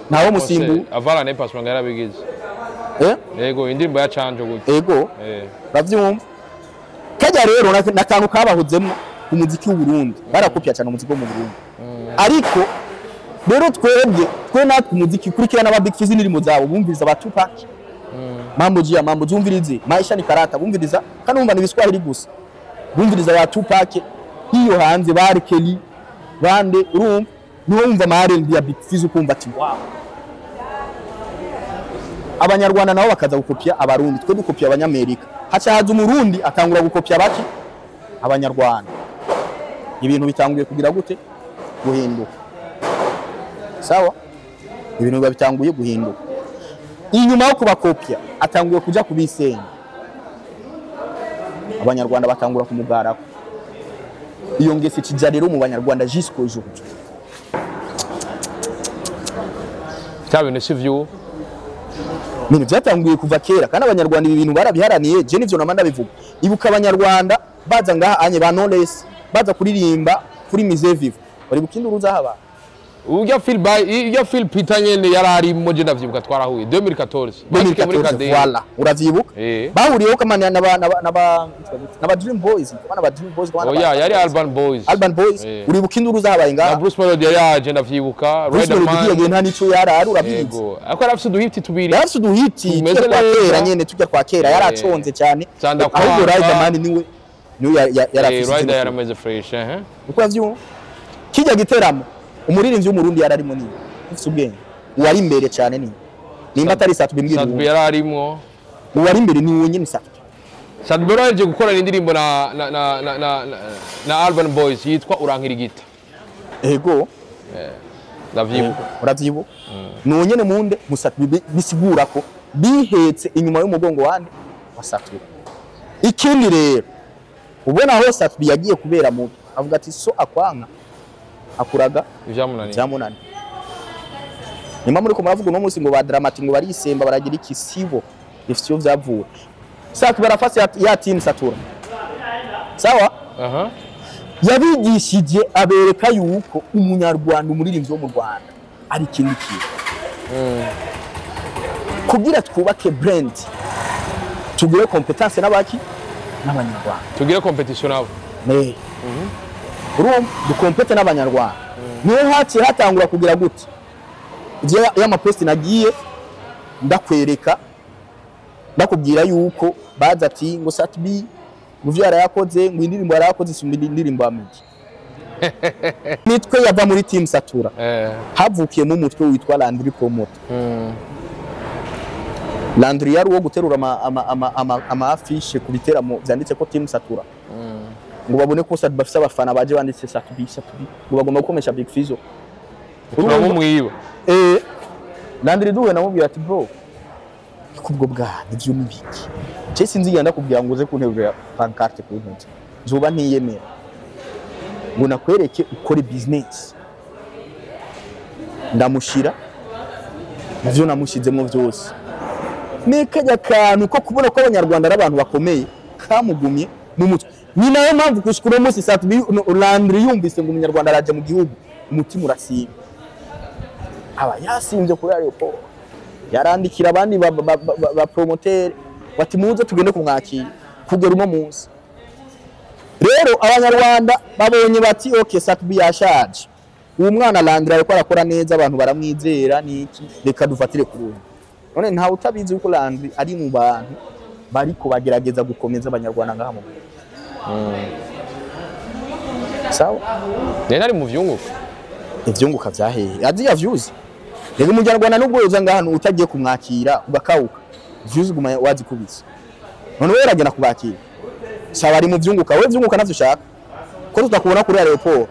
ntawo musimbu. Avala ne passion yarabigize. Eh. Yego, indirimbo ya Canjo gutyo. Ego. Uravyumva kajya rero n'akantu kabahozemo umuziki w'u Burundi, barakopya cyane umuziki wo mu Burundi. Ariko rero twebwe twe natwe umuziki kurikirana aba Big Fizzo, indirimbo zabo bumviriza, ba Tupac, mambo jia mambo, zumvirize maisha ni karata, bumviriza kandi bumva n'Ibiswahili gusa, bumviriza ba Tupac hiyo hanze, ba R. Kelly bande. Urumva niwo wumva ama R&B ya Big Fizzo ukumva ati wow. Abanyarwanda nabo bakaza gukopya Abarundi, twe dukopya Abanyamerika. Haca haza Umurundi atangura gukopya baki? Abanyarwanda. Ibintu bitanguye kugira gute? Guhinduka. Sawa, ibintu biba bitanguye guhinduka. Inyuma yo kubakopya atanguye kuja kubisenya, abanyarwanda batangura kumugarako. Iyo ngese kija rero mu banyarwanda jusqu'aujourd'hui. Cyabintu sivyo, ibintu byatanguye kuva kera, kandi abanyarwanda ibi bintu barabiharaniye. Je nivyo nama ndabivuga. Ibuka abanyarwanda baza ngaha anye ba Knowless baza kuririmba kuri Musée Vivant, bari bukindi haba. Ujya Phil by ujya Phil Peter nyene yarari mo, je ndavyibuka twarahuye 2014. Bashike muri 2014. Kadeye. Voilà, uravyibuka? Bahuriyeho kamana n'aba Dream Boys, kamana ba Dream Boys, kamana. Oya, yari Alban Boys. Alban Boys. Uribuka induru zahabaye Na ngaha? Bruce Melody yari yaje, ndavyibuka. Bruce Melody Riderman. nta nico yarari, urabizi? Yego, ariko yari afise uduhiti tubiri. Yarafise uduhiti Tumeze tujya kwa neza. kera nyene, tujya kwa kera, yaraconze cyane. Sanda Ahubwo Kwanga. Riderman niwe yarafise Rider izina. yarameze fresh eh. Uko uravyumva, kijya giteramo umuririmbyi w'umurundi yararimo, niwe ufise ubwenge uwari imbere cyane ni nimba atari Sat-B, mbwira. Sat-B yari arimwo. Uwari imbere ni uwo nyene, Sat-B. Sat-B yaraje gukorana indirimbo na Alban Boys yitwa Urankirigita. Ego. Ndavyibuka. Uravyibuka, ni uwo nyene munde mu Sat-B. Bisigura ko bihetse inyuma y'umugongo wande wa Sat-B. Ikindi rero, ubona aho Sat-B yagiye kubera mubi, avuga ati so akwanka akuraga Ivyamunaniye. Vyamunani. Nyuma muri ko muravuga uno munsi ngo ba Dramati ngo barisemba, baragira iki, sibo bifite iyo vyavuye. Sat-B barafase ya team Satura, sawa? Aha. Yabigishije, abereka yuko umunyarwanda, umuririmbyi wo mu Rwanda ari ikindi kintu. Kugira twubake brand, tugire compétence n'abaki n'abanyarwanda. Tugire competition nabo. Ne. Urumva, dukompete n'abanyarwanda. Niho haciye hatangura kugira gute ivyo y'amaposti nagiye ndakwereka, ndakubwira yuko baza ati ngo Sat-B ngo ivyo yarayakoze, ngo indirimbo yarayakoze isumba indirimbo ya Migi. Mitwe yava muri team Satura, havukiyemo umutwe witwa Landry Promoter. Landry yari uwo guterura ama affiche ku biteramo vyanditse ko team Satura, ngo babone ko Sat bafise abafana baje banditse Sat-B, Sat-B, ngo bagomba gukomesha Big Fizzo. Turamumwiba. Landry duwe namubwira ati: "Bro, kubwo bwana ivyo ni biki? Je sinzi ndakubwira ngo uze kunterurira pancarte ku ntoki, nzoba ntiyemera ngo nakwereke ukore business." Ndamushira muvyo namushizemwo vyose, ni kajya kantu ko kubona ko abanyarwanda ari abantu bakomeye kamugumye mu mutwe. Ni nayo mpamvu gushika uno munsi Sat-B Landry yumvise ngo umunyarwanda araje mu gihugu, umutima urasimba, aba yasimvye kuri aéroport, yarandikira abandi ba promoteur bati: "Muze tugende kumwakira." Kugera uno munsi rero abanyarwanda babonye bati: "Okay, Sat-B yashaje, uwo mwana Landry ariko arakora neza, abantu baramwizera, niki, reka dufatire kuri uyu." None ntawe utabizi yuko Landry ari mu bantu bariko bagerageza gukomeza abanyarwanda ngaha mu Burundi. Sawa. Nari nari mu vyunguka. Ivyunguka vyahehe? Aziya views rero, umunyarwanda nubwo yoza ngaha utagiye kumwakira ugakawuka, views guma wazikubise. None wewe uragenda kubakira, sawa, ari mu vyunguka. Wewe vyunguka navyo ushaka ko tutakubona kuri aéroport,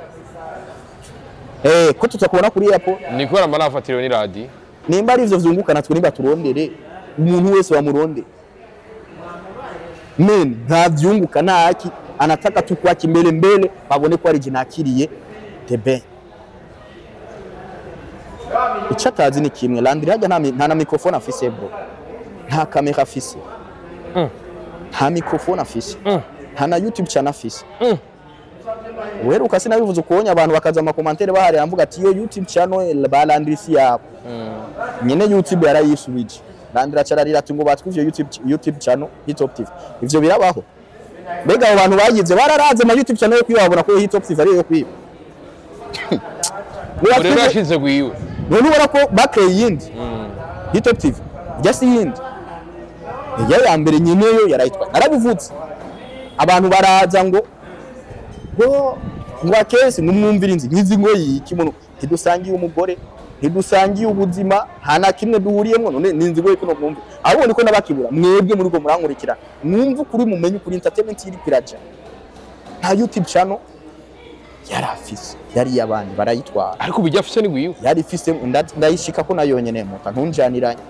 ko tutakubona kuri airport? Ni kubera mba nafatiriwe n'iradi. Nimba ari ivyo vyunguka, natwe niba turondere umuntu wese bamurondere men, nta vyunguka ntaki, anataka tu kwaki mbele mbele babone ko ari je nakiriye The Ben. Icyo atazi ni kimwe: Landry hajya nta na microphone afise, bro, nta kamera afise, nta microphone afise, nta na YouTube channel afise. Uheruka sinabivuze ukubonye abantu bakaza ama commentaires bahari, amvuga ati iyo YouTube channel ba Landry si yabo. Nyene YouTube yarayisubije. Landry acararira ati ngo batwivye YouTube channel Hitop TV. Ivyo birabaho? Mbega abo bantu bayize bararaze ama YouTube channel yo kwiba, babona ko Hitop TV ari yo kwiba? Ubu rero yashize gwiwe. None ubona ko bakeye iyindi Hitop TV ijya si iyindi, ijya ya mbere nyeneyo yarayitwaye. Narabivutse, abantu baraza ngo akesi ngo mwumvire inzi nkizi ngo yiki muntu ntidusangiye umugore, ntidusangiye ubuzima, nta na kimwe duhuriyemo. None ni inzigo yuko no mwumve, ahubwo niko nabakibura mwebwe muri ko murankurikira, mwumve ukuri, mumenye ukuri entertainment iri kwiraja. Nta YouTube channel. Yarafise, yari yabandi barayitwara. Ariko bijya afise ni gwiwe. Yari ifise, ndayishika ko nayo nyene muta ntunjaniranye.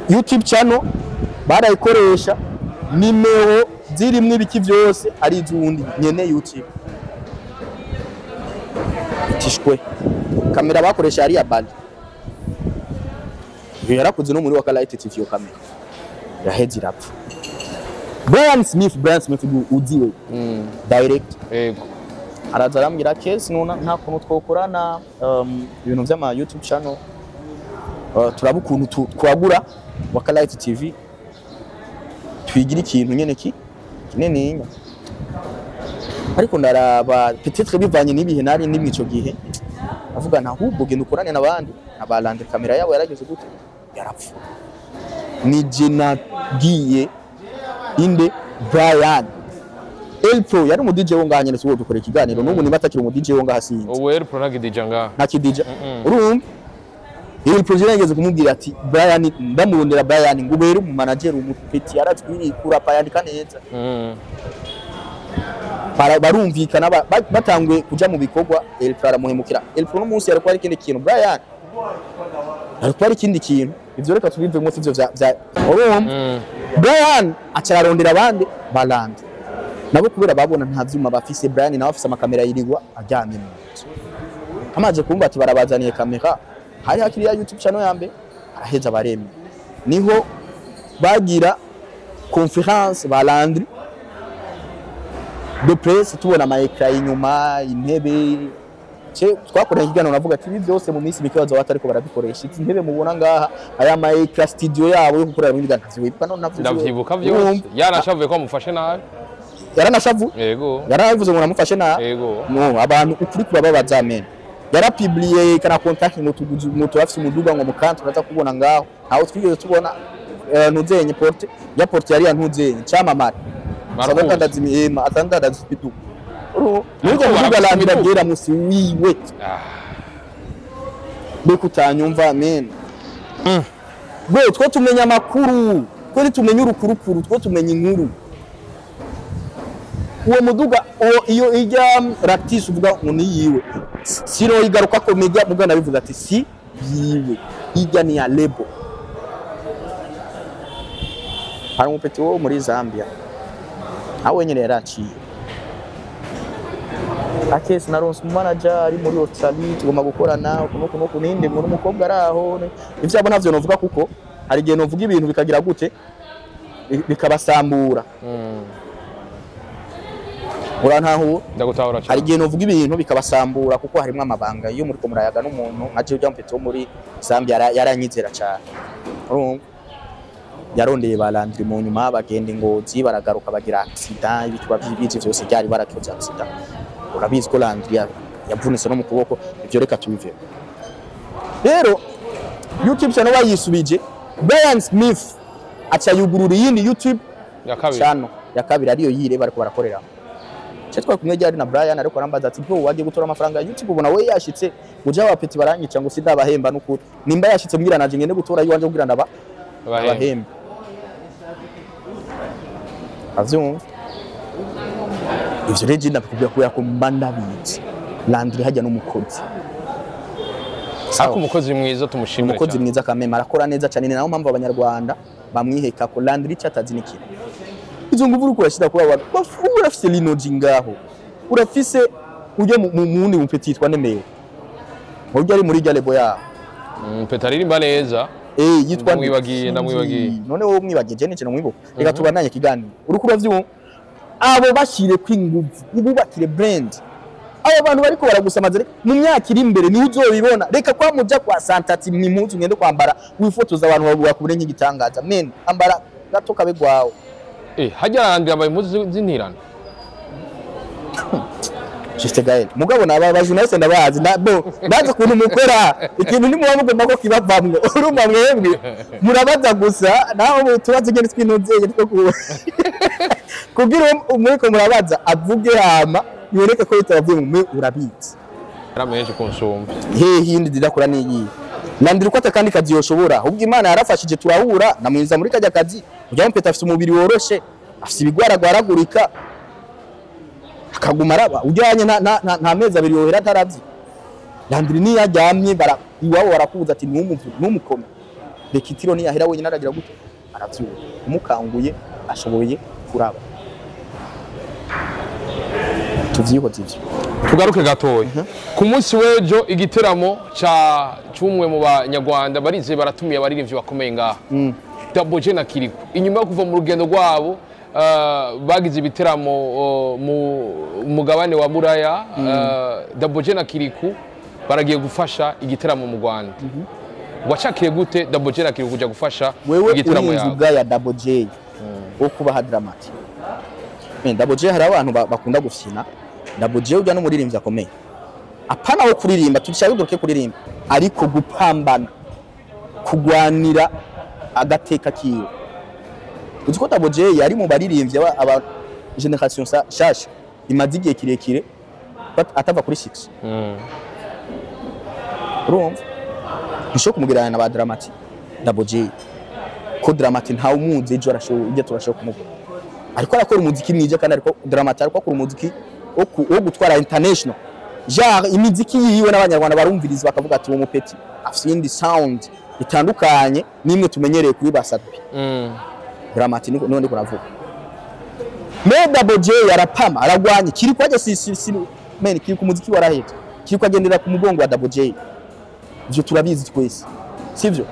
YouTube channel barayikoresha, nimero zirimwo ibiki vyose ari izundi nyene YouTube. Tishwe kamera bakoresha yari ya Bali. Iyo yarakoze no muri Wakalight TV, iyo kamera iraheze irapfa. Brian Smith uziwe direct Yego. araza arambwira case nuna nta kuntu twokorana ibintu vy'ama YouTube channel, turaba ukuntu twagura Wakalight TV, twigira ikintu nyene ki kinininya. Ariko ndaraba, peut-être bivanye n'ibihe nari nimwe ico gihe, avuga nta ahubwo genda ukorane n'abandi abalande. Kamera yabo yarageze gute? Yarapfa. Nije nagiye inde Brian El Pro yari umu DJ wo ngaha nyene, siwo dukora ikiganiro n'ubu, niba atakiri umu DJ wo ngaha sinzi. Ubu El Pro ntagidija ngaha. Ntakidija. Urumva El Pro yageze kumubwira ati Brian, ndamurondera Brian ngo ubere umu manager, umupeti yaratwirikura payandika neza. Barumvikana, batanguye kuja mu bikorwa, El Pro aramuhemukira. El Pro n'umunsi yariko ari ikindi kintu, Brian ariko ari ikindi kintu. Ivyo reka tubivemo, sivyo vya urumva. Brian aca ararondera abandi barandi nabo, kubera babona nta vyuma bafise. Brian nawe afise amakamera yirirwa aryamye mu nzu. Amaze kumva ati barabazaniye kamera, hari hakiri ya YouTube channel ya mbere, araheza baremye. Niho bagira conférence ba Landry de presse, tubona ama écran inyuma, intebe. Ce twakoranye ikiganiro, navuga ati ibi byose mu minsi mike bazoba batariko barabikoresha. Izi ntebe mubona ngaha, aya ma écran, studio yabo yo gukorera mu biganiro, ntavyibuka no navyo. Ndavyibuka vyose, yarashavuye ko amufashe nabi. Yaranashavu. Yego. Yarabivuze ngo namufashe nabi. Yego. No abantu ukuri kurababaza men. Yarapubliye kana contact ngo tuguze ngo turafise umuduga ngo mukanta turaza kubona ngaho, aho twigeze tubona ntuzenye porte ya porte yari ya ntuzenye camamare. Baramuzi. Asanzwe imihema, asanzwe adandaza ibiduga. Ariko Nuko muduga barafise Landira imiduga. bwera musi wiwe. Ah. Mbega utanyumva men. Bwe two tumenya amakuru, twe tumenya urukurukuru, two tumenya inkuru. Uwo muduga uwo iyo ijya Ractis uvuga ngo ni yiwe, siro igaruka ko media muga nabivuga ati si yiwe, ijya ni ya lebo. Hari umupeti wo muri Zambia nawe nyine yaraciye akesi, naronse umumanager ari muri Australia, tugomba gukorana uku n'uku n'uku, ninde ngo n'umukobwa ari aho. Ivyabo navyo novuga, kuko hari igihe novuga ibintu bikagira gute, bikabasambura. Urantahura? Ndagutahura Hari cyane. igihe novuga ibintu bikabasambura, kuko harimo amabanga. Iyo muriko murayaga n'umuntu nka jewe, ujya mupeti wo muri Zambia yaranyizera cyane. Urumva yarondeye ba Landry, mu nyuma bagenda ingozi, baragaruka bagira accident, ibituba by'ibizi vyose byari barakoze accident. Urabizi ko Landry yavunitse no mu kuboko. Ivyo reka tubivemo. Rero YouTube channel bayisubije, Brian Smith aca yugurura iyindi YouTube Ya kabiri. channel ya kabiri, ariyo yire bariko barakorera. Cyo twari kumwe ryari na Brian, ariko arambaza ati bro, wagiye gutora amafaranga ya YouTube, ubona we yashitse uja wa petit baranyica ngo sindabahemba, nukuri nimba yashitse mbwira naje ngende gutora yiwanje kugira ndaba Abahemba. abahemba. Avyumva ivyo rero, je ndabikubwira kubera ko mba ndabizi. Landry hajya n'umukozi. Ariko umukozi mwiza, tumushimire Umukozi cyane. mwiza kameme, arakora neza cyane. Ni nayo mpamvu abanyarwanda bamwiheka ko Landry icyo atazi ni kimwe. Izo nguvu uriko urashira kuri abo bantu, urafise Linoji ngaho, urafise ujya mu wundi mupeti yitwa Nemeo, ujya ari muri Galebo yaho. Peta aririmba neza. Eh, yitwa Ndamwibagiye, ndamwibagiye. None wowe umwibagiye, je nico namwibuka. Reka tubandanye ikiganiro. Uriko uravyumva, abo bashire kwinguvu, ububakire brand. Abo bantu bariko baragusamaza, reka mu myaka iri imbere niho uzobibona. Reka kwa muja kwa Santati mwimpuzu ngende kwambara wifotoza, abantu bakubure nk'igitangaza men. Ambara gato kabe gwawe. Eh, hajya Landry yambaye impuzu z'intirano. Juste Gaël, mugabo naba ba journaliste ndabazi na bo ndazi ukuntu mukora ikintu, nimuba mugomba ko kibavamwo. Urumva mwebwe murabaza gusa, naho mu tubazo ngene twinozeye two kugira umuriko murabaza avuge, hama biboneke ko bitabavuye mu mwe urabizi. Yaramenyeshe kunsumba. Hehe yindi zidakora niyi Landry ko atakandi kazi yoshobora. Ahubwo Imana yarafashije turahura, namwiza muri kajya kazi. Ujya mupeta afise umubiri woroshe, afise ibigwaragwaragurika. Akaguma araba ujyanye nta mezi abiri yohera ataravye. Landry niyo aryamye iwabo barakubuza ati ntumukome. Rekitiro niyo ahera wenyine aragira gute? Aravyuka. Umukanguye ashoboye kuraba. Tuvyihoze ivyo. Tugaruke gatoya. Ku munsi w'ejo igiteramo ca cumwe mu banyarwanda barize baratumiye abaririmbyi bakomeye ngaha. Double J na Kirikou. Inyuma yo kuva mu rugendo rwabo bagize ibiteramo mu mugabane wa Buraya, Double J na Kirikou baragiye gufasha igiteramo mu Rwanda. Wacakiye gute Double J na Kirikou kuja gufasha igiteramo yawe? Wewe ya Double J wo kubaha Dramati. Double J hari abantu bakunda gufyina. Double J ujya no muririmbyi akomeye. Apana wo kuririmba, tushaka duke kuririmba, ariko gupambana, kugwanira agateka kiwe. Uzi ko Double J yari mu baririmbyi aba generation shasha imaze igihe kirekire atava kuri 6. Urumva? Nshobora kumugereranya na ba Dramati. Double J ko Dramati nta umuzi ejo arashoboye ujya turashobora kumubona. Ariko arakora umuziki mwiza kandi ariko Dramati ariko akora umuziki wo gutwara international. Genre imiziki yiwe n'abanyarwanda barumviriza bakavuga ati uwo mupeti afite indi sound itandukanye nimwe tumenyereye kuri Basapi. Dramati niko none kuravuga. Me Double J yarapama aragwanye kiri kwaje si men kiri ku muziki waraheta. Kiri kwagendera ku mugongo wa Double J. Ivyo turabizi twese. Sivyo?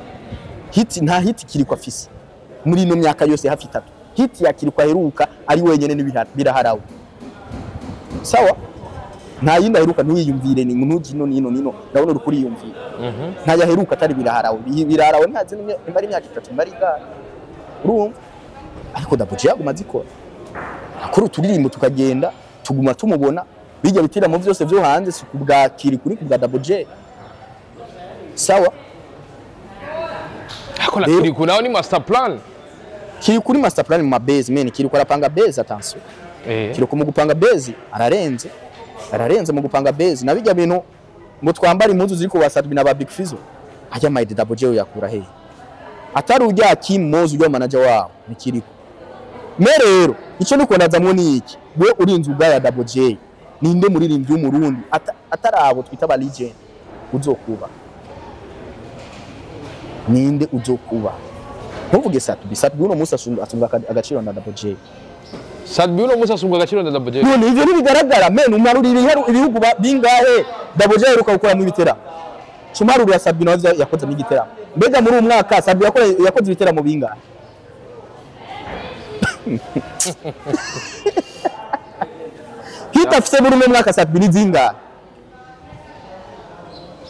Hit nta hit kiri kwa fisi. Muri ino myaka yose hafi 3. Hit ya kiri kwa heruka ari wenyene n'ibiraharawe. Sawa? Nta yindi aheruka ntuyiyumvire ni ntuji no nino nino ndabona uri kuriyumvira. Nta yaheruka atari biraharawe. Biraharawe ntazi nimba ari imyaka 3 mba ari ingahe. Urumva? Ariko Double J aguma azikora. Akora uturirimbo tukagenda tuguma tumubona bijya bitiramo byose byo hanze si kubwa Kiri kuri kubwa Double J. Sawa? Akora Kirikou nawe ni master plan. Kiri kuri master plan mu mabase men Kiri arapanga base attention. Kiri mu gupanga base ararenze. Ararenze mu gupanga base nabijya bintu ngo twambara impuzu ziri ku Basapi na ba Big Fizzo. Ajya my Double J yakura he. Atari ujya Kim Mozi ujya manager wabo ni Kirikou. Me rero ico niko ndazamwo ni iki? We urinze ubwa Double J. Ninde muririmbyi w'umurundi atarabo twita ba legend uzokuba. Ninde uzokuba? Ntuvuge Sapi, Sapi uno musa asunga agaciro na Double J. Sapi uno musa asunga agaciro na Double J. None ivyo ntibigaragara men umarurira ibihugu bingahe Double J aheruka gukora mu ibiteramo. Cumarurira Sapi nawe yakoze mu igiteramo. Mbega muri umwaka Sapi yakoze ibiteramo bingahe? Hita afise muri umwaka Sapi ni zingahe?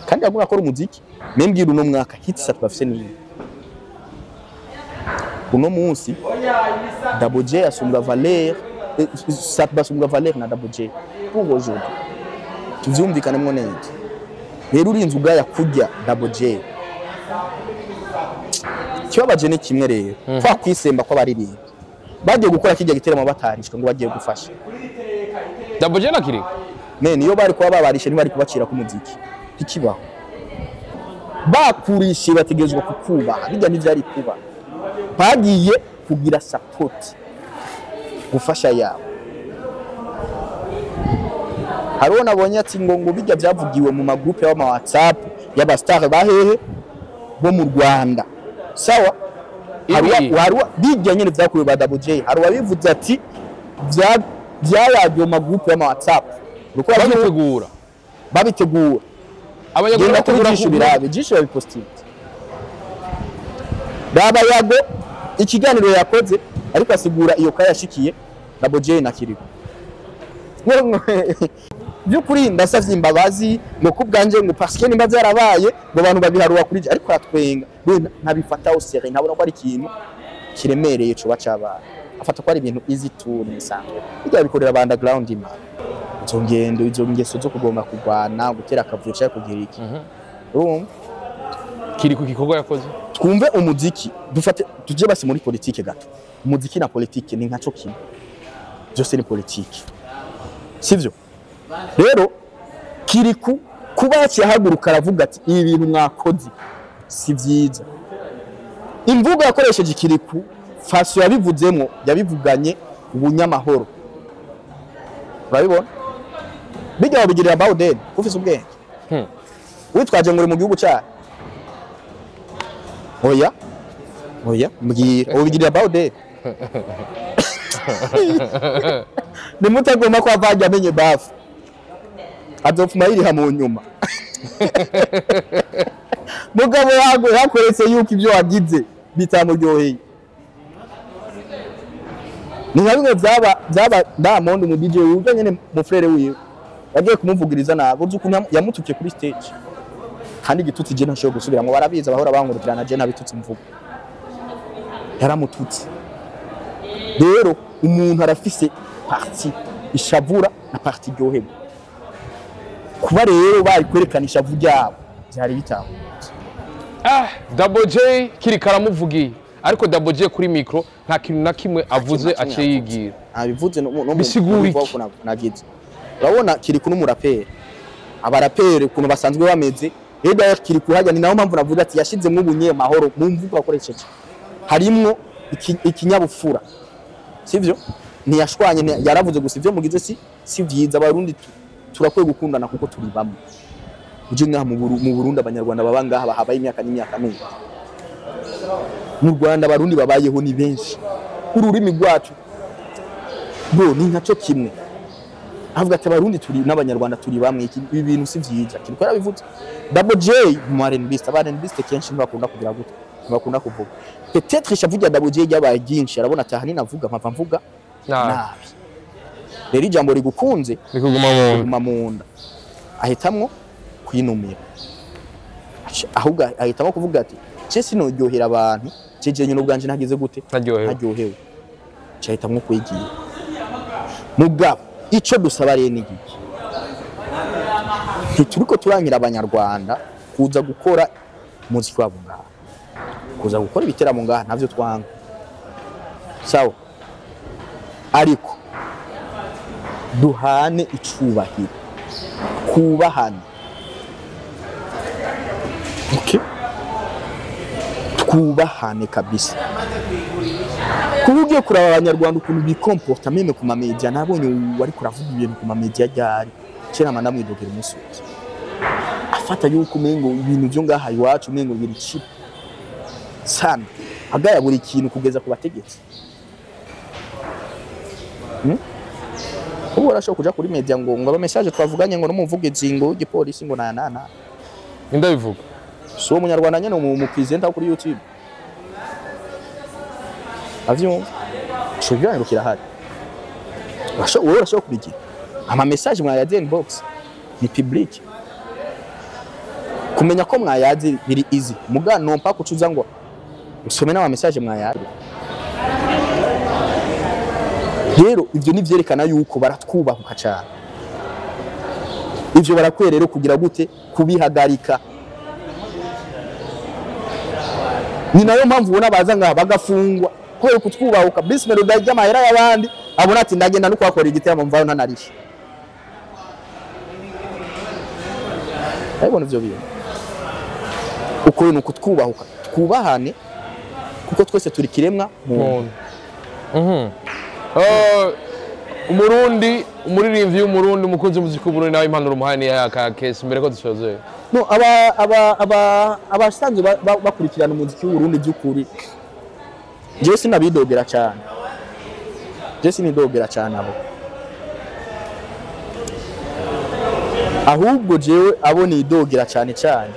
Kandi aguma akora umuziki. Membwira uno mwaka hit Sapi afise ni uno munsi Double J asumbwa Valère, Sapi asumbwa Valère na Double J pour aujourd'hui. Tuvyumvikane mwo neza. Rero urinze ugaya kurya Double J. Kibabaje ni kimwe rero kwa kwisemba kw'abaririmba. Bagiye gukora kijya giteramo batarishwe ngo bagiye gufasha. Double J na Kirikou. Men iyo bari kuba babarishe ntibari kubacira ku muziki. Ikibaho. Bakurishe bategezwa kukubaha. Bijya ntivyari kuba. Bagiye kugira support gufasha yabo. Hariho nabonye ati ngo bijya byavugiwe mu magroupe y'ama WhatsApp y'aba star bahehe bo mu Rwanda. Sawa? Hariho bijya nyene vyakuwe ba Double J. Hariho abivuze ati byayagiwe mu magroupe y'ama WhatsApp. Uko babitegura. Babitegura. Abanyarwanda bategura birabe, jisho babipostinze. Baba yago ikiganiro yakoze ariko asigura iyo kayashikiye Double J na Kirikou. Byukuri ndasavye imbabazi ngo kubganje ngo parce que nimba zarabaye ngo abantu babiharura kuri je ariko aratwenga we ntabifata au sérieux ntabona ko ari ikintu kiremereye coba cabaye. Afata ko ari ibintu easy to nisanzwe. Bijya bikorera ba underground imana. Izo ngendo izo ngeso zo kugomba kugwana gutera akavuyo cyangwa kugira iki. Urumva? Kirikou gikorwa yakoze. Twumve umuziki dufate tuje basi muri politike gato. Umuziki na politike ni nkaco kimwe. Byose ni politike. Sivyo? Rero Kirikou kuba yaciye aravuga ati ibi bintu mwakoze si vyiza. Imvugo yakoresheje Kirikou faso yabivuzemo yabivuganye ubunyamahoro. Urabibona bijya babigirira Bawden ufise ubwenge. Witwaje ngo uri mu gihugu cyayo. Oya oya, mbwira ubigirira Bawden. Nimutagomba ko avajya amenye bafu azopfuma yiriha mu nyuma. Mugabo yago yakoretse yuko ibyo wagize bitamuryoheye. Ni nka bimwe byaba Diamond mu DJ ujya nyene mu frere wiwe yagiye kumuvugiriza nabi, uzi ukuntu yamutukiye kuri stage. Kandi igitutsi je ntashobora gusubiramo, barabizi abahora bankurikirana je ntabitutsi mvuga. Yaramututse. Rero umuntu arafise partie ishavura na partie iryoherwa. Kuba rero bari kwerekana ishavu ryabo byari bitahutse. Double J kiri karamuvugiye, ariko Double J kuri micro nta kintu na kimwe avuze aciye yigira. Abivuze no Bisigura iki? Nagize. Urabona kiri kuno muraperi. Abaraperi ukuntu basanzwe bameze, rero kiri kuhajya ni naho mpamvu navuga ati yashizemwo ubunye mahoro mu mvugo akoresheje. Harimwo ikinyabupfura. Sivyo? Ntiyashwanye, yaravuze gusa ivyo mugize si vyiza. Abarundi turakwiye gukundana kuko turi bamwe. Uje ngaha mu Burundi abanyarwanda baba ngaha bahabaye imyaka n'imyaka n'ubu. Mu Rwanda abarundi babayeho ni benshi. Ururimi rwacu bro ni nkaco kimwe. Avuga ati abarundi turi n'abanyarwanda turi bamwe, ibi bintu si vyiza. Kiriko yarabivuze. Double J mu R&B, aba R&B kenshi ntibakunda kugira gute, ntibakunda kuvuga. Peut-être ishavuga Double J ryabaye ryinshi, arabona ati ahanini avuga mpava mvuga nabi. Rero ijambo rigukunze rikuguma mu nda. Ahitamwo kwinumira. Ahubwo ahitamwo kuvuga ati je sinuryohera abantu, je nyine ubwanje ntagize gute, ntaryohewe. Cyahitamwo kwigira. Mugabo ico dusaba rero ni iki? Ntituriko turangira abanyarwanda kuza gukora muziki wabo ngaha, kuza gukora ibiteramo ngaha ntavyo twanga. Sawa? Ariko duhane icubahiro, kubahana. Okay? Twubahane kabisa. Kuba ugiye kuraba abanyarwanda ukuntu bikomporta meme ku mamedia, nabonye wari kuravuga ibintu ku mamedia ryari kera manda mwidogera umunsi wose. Afata yuko umengo ibintu byo ngaha iwacu umengo biri cheap sana, agaya buri kintu kugeza ku bategetsi. Ubu arashobora kuja kuri media ngo aba message twavuganye ngo n'umuvugizi ngo w'igipolisi ngo na na na. Ndabivuga. So umunyarwanda nyene mu presenter kuri YouTube. Avyumva. Ico kiganiro kirahari. Wowe urashobora kubigira. Ama message mwayaze inbox ni public. Kumenya ko mwayaze biri easy. Muga nompa kucuza ngo usome n'ama message mwayaze. Rero ivyo ni vyerekana yuko baratwubahuka cyane. Ivyo barakwiye rero kugira gute kubihagarika. Ni nayo mpamvu ubona baza ngaha bagafungwa kubera kutwubahuka. Bruce Melody ajya amahera y'abandi abona ati ndagenda no kwakora igiteramo mvayo ntanarishe. Ariko nivyo bintu uko ni ukutwubahuka, twubahane kuko twese turi kiremwa muntu. Umurundi, umuririmbyi w'Umurundi, umukunzi w'umuziki w'Uburundi nawe impanuro umuhaye ni ya case mbere ko dusoze. No, abasanzwe bakurikirana umuziki w'Uburundi by'ukuri je sinabidogera cyane. Je sinidogera cyane abo. Ahubwo jewe abo nidogera cyane cyane.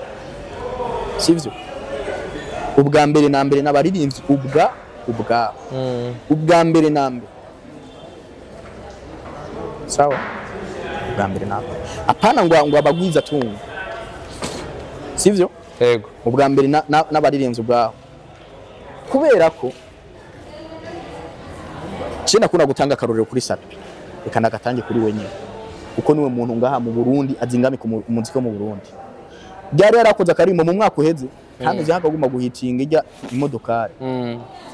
Sivyo? Ubwa mbere na mbere n'abaririmbyi ubwa ubwa mbere na mbere. Sawa? Ubwa mbere na mbere. Apana ngo abagwiza tunga. Sivyo? Yego. Ubwa mbere n'abaririmbyi ubwabo. Kubera ko je nakunda gutanga akarorero kuri Sapi. Reka nagatange kuri wenyine. Kuko niwe muntu ngaha mu Burundi azingamika umuziki wo mu Burundi. Byari yarakoze akarimo mu mwaka uheze kandi yakaguma guhitinga ijya imodokari.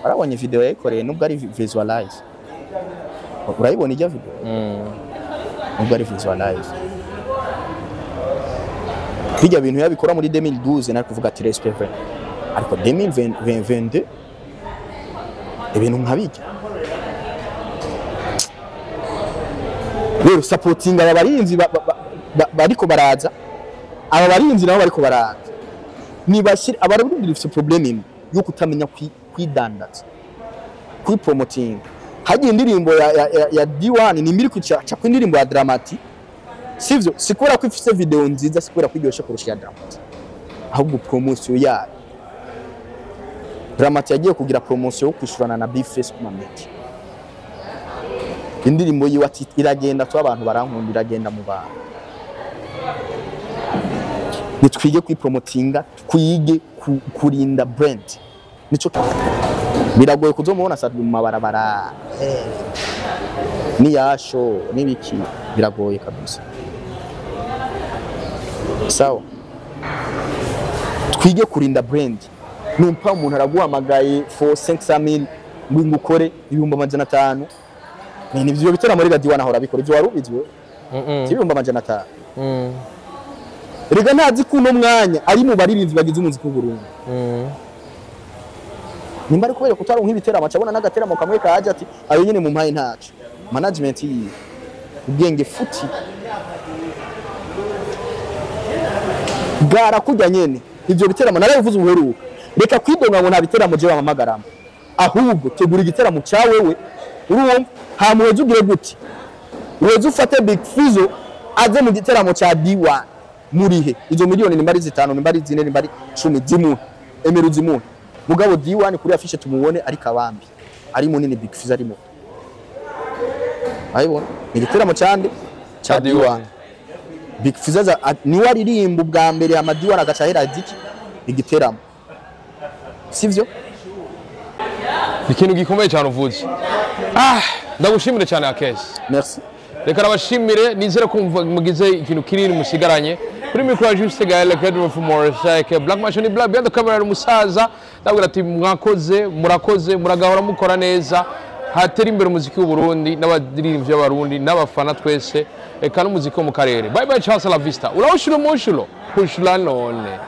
Arabonye video yayikoreye nubwo ari visualize. Urayibona ijya video? Nubwo ari visualize. Bijya bintu yabikora muri 2012 nari kuvuga ati respect. Ariko 2022 ibintu nkabijya. Rero supporting aba barinzi bariko baraza, aba barinzi nabo bariko baraza, nibashire. Abarundi dufite problem imwe yo kutamenya kwidandaza, kwipromoting. Hagiye indirimbo ya D1 ni mbiri kuca ku indirimbo ya Dramati, sivyo? Sikubera ko ifise video nziza, sikubera ko iryoshe kurusha ya Dramati, ahubwo promotion yayo. Dramati yagiye kugira promotion yo kwishurana na Bface ku mameki, indirimbo yiwe ati iragenda tu, abantu barankunda, iragenda mu bantu. Nitwige kwipromotinga, twige kurinda brand. Nico biragoye kuzomubona Sadbi mu mabarabara niyasho nibiki, biragoye kabisa. Sawa, twige kurinda brand. Numpa umuntu araguhamagaye for 500,000 ngo ngukore 500,000, ni ivyo bitera muri Radiwana ahora bikora ivyo wari ubizi wewe, 500,000. Rega ntazi ko uno mwanya ari mu baririmbyi bagize umuziki w'u Burundi. Nimba ari kubera kutaronka ibiteramo, acabona n'agateramo kamwe kaje ati ayo nyene mu mpaye ntaco. Management yiwe, ubwenge futi gara kujya nyene ivyo biteramo narabivuze ubuheruka. Reka kwidonga ngo nta biteramo je bamamagaramo, ahubwo tegura igiteramo cyawewe, urumva? Hamuweze ugire gute, uweze ufate Big Fizzo aze mu giteramo cya D1 murihe izo miliyoni, nimba ari 5, nimba ari 4, nimba ari 10, zimuhe, emera uzimuhe. Mugabo D1 kuri afishe tumubone ari kabambi, ari munini, Big Fizzo arimo. Ayibona ni igiteramo cyande cya D1. Big Fizzo niwe aririmba ubwa mbere, ama D1 agaca ahera ziki igiteramo, sivyo? Ikintu gikomeye cyane uvuze. Ndagushimire cyane Akes. Merci. Reka nabashimire, nizere ko mugize ikintu kinini musigaranye. Kuri micro Juste Gaël Kedro from Morosek, Black Machine Black behind the camera umusaza. Ndabwira ati mwakoze, murakoze, muragahora mukora neza. Hatera imbere umuziki w'u Burundi n'abaririmbyi b'Abarundi n'abafana twese, eka n'umuziki wo mu karere. Bye bye, ciao, la vista. Urawushira umushulo, kushula none.